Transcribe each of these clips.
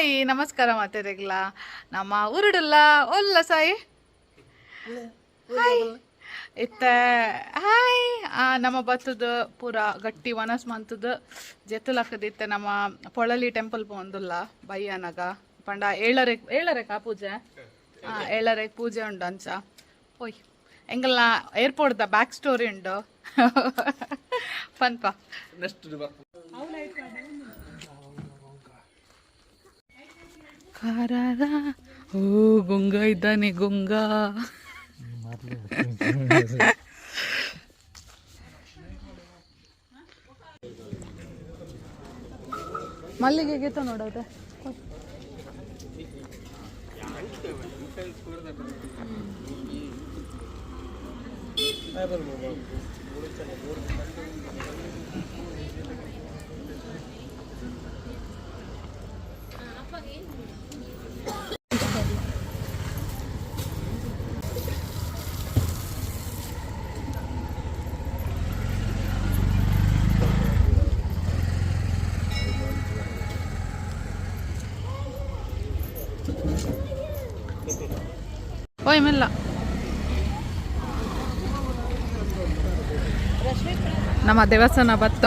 Hi, ನಮಸ್ಕಾರ ಮಾತೆರೆಗ್ಲ. ನಮ್ಮ ಊರುಡುಲ್ಲ ಒಲ್ಲ Sai. Hi ಇತ್ತ ಹಾಯ್. ನಮ್ಮ ಬತ್ತದ ಪೂರ ಗಟ್ಟಿ ವನಸ್ ಮಂತದ ಜೆತ್ತುಲಕ್ಕದಿತ್ತ ನಮ್ಮ ಪೊಳಲಿ ಟೆಂಪಲ್ ಪೋಂದುಲ್ಲ ಬಯ್ಯನಗ ಪಂಡ ಏಳರೆ ಏಳರೆಕಾ ಪೂಜೆ. ಏಳರೆ ಪೂಜೆ ಉಂಡು ಅಂಚ ಓಯ್ ಎಂಗಲ್ನ ಏರ್ಪೋರ್ಟ್ the back story ಉಂಡು ಪನ್ಪ. ನೆಕ್ಸ್ಟ್. ಕಾರಾರ ಓ ಗುಂಗ ಇದ್ದಾನೆ ಗುಂಗ. ಮಲ್ಲಿಗೆ ಗೀತ ನೋಡೋದೆ. ಓಯ್ ಮೆಲ್ಲ ನಮ್ಮ ದೇವಸ್ಥಾನ ಬತ್ತ.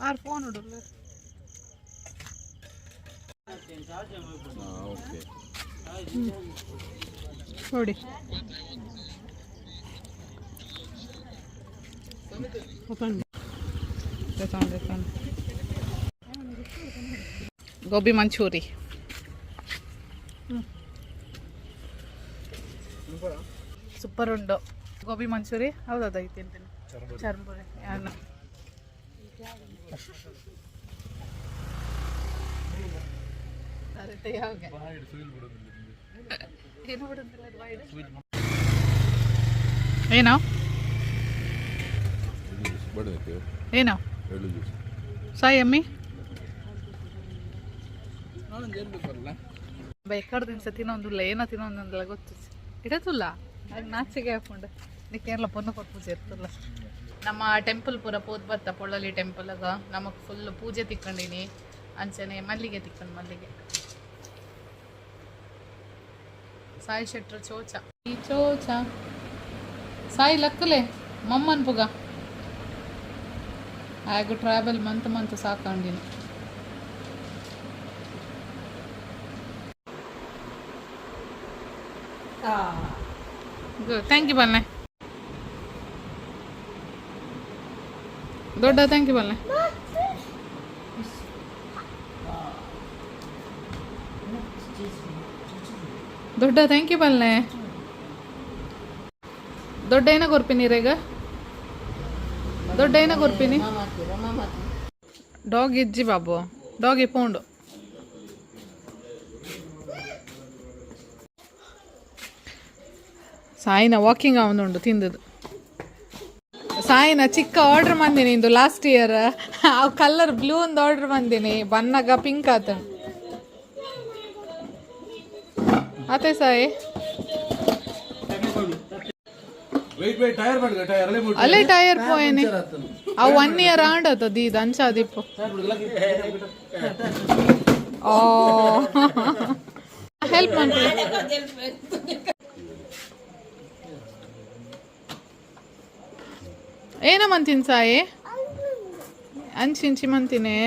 ಆರ್ ಫೋನ್ ಉಡುಲ್ಲ. ಓಕೆ. ನೋಡಿ, ದೆತೊಂಡು ದೆತೊಂಡು. ಗೋಬಿ ಮಂಚೂರಿ ಸೂಪರ್ ಉಂಡು. ಗೋಬಿ ಮಂಚೂರಿ ಹೌದಾ? ತಿಂತೀನಿ. ಚರ್ಮುರಿ ಯಾನು ಯಾವಾಗ ಏನು ಬಿಡುದಿಲ್ಲ ಅದು ಬಾಯಿಡು. ಏನೋ ಏನೋ. ಸಾಯಿ ಅಮ್ಮಿ ಬೇಕಾದ ದಿವಸ ತಿನ್ನೊಂದಿಲ್ಲ, ಏನೋ ತಿನ್ನೊಂದಿಲ್ಲ ಗೊತ್ತು ಇಡತ್ತಲ್ಲ. ಆಗ ನಾಚಿಗೆ ಹಾಕೊಂಡು ನೀ ಕೇರಳ ಪೊನ್ನು ಕೊಟ್ಟು ಪೂಜೆ ಇರ್ತಲ್ಲ. ನಮ್ಮ ಟೆಂಪಲ್ ಪೂರ ಪೋದ್ ಬತ್ತ ಪೊಳ್ಳಲಿ ಟೆಂಪಲ್ ಆಗ ನಮಗ್ ಫುಲ್ ಪೂಜೆ ತಿಕ್ಕೊಂಡಿನಿ. ಅಂಚನೆ ಮಲ್ಲಿಗೆ ತಿಕ್ಕಂಡು ಮಲ್ಲಿಗೆ. ಸಾಯಿ ಶೆಟ್ರು ಚೋಚ ಈ ಚೋಚ. ಸಾಯಿ ಲಕ್ಕಲೆ ಮಮ್ಮನ್ ಪುಗ ಆಗ ಟ್ರಾವೆಲ್ ಮಂತ್ ಮಂತ್ ಸಾಕೊಂಡಿನಿ. ಗುಡ್, thank you ಬಲ್ಲೆ. ದೊಡ್ಡ thank you ಬಲ್ಲೆ. ದೊಡ್ಡ thank you ಬಲ್ಲೆ. ದೊಡ್ಡ ಏನ ಕೊರ್ಪಿನಿ ರೇಗ? ದೊಡ್ಡ ಏನ ಕೊರ್ಪಿನಿ? ಡಾಗ್ ಇಜ್ಜಿ ಬಾಬು, ಡಾಗಿ ಪೋಂಡು. ಸಾಯಿನ ವಾಕಿಂಗ್ ಅವನುಂಡು ತಿಂದದು. ಸಾಯಿನ ಚಿಕ್ಕ ಆರ್ಡರ್ ಬಂದಿನಿ ಇಂದು ಲಾಸ್ಟ್ ಇಯರ್. ಅವು ಕಲರ್ ಬ್ಲೂ ಒಂದು ಆರ್ಡರ್ ಬಂದಿನಿ, ಬನ್ನಗ ಪಿಂಕ್ ಆತ ಆತೆ ಸಾಯಿ. ವೆಯ್ಟ್ ವೆಯ್ಟ್, ಟೈರ್ ಬಡ್ಗ ಟೈರ್ ಅಲ್ಲೇ. ಅಲ್ಲೇ ಟೈರ್ ಪೋಯನೆ. ಅವು ಒನ್ ಇಯರ್ ಆಂಡ್ ಆತ ದೀದ್ ಅಂಚ ದಿಪ್ಪು. ಓ ಹೆಲ್ಪ್ ಮಾಡ್ಕೊಳ್ಳಿ. ಏನ ಮಂತೀನಿ ಸಾಯಿ? ಅಂಚಿಂಚಿ ಮಂತೀನಿ.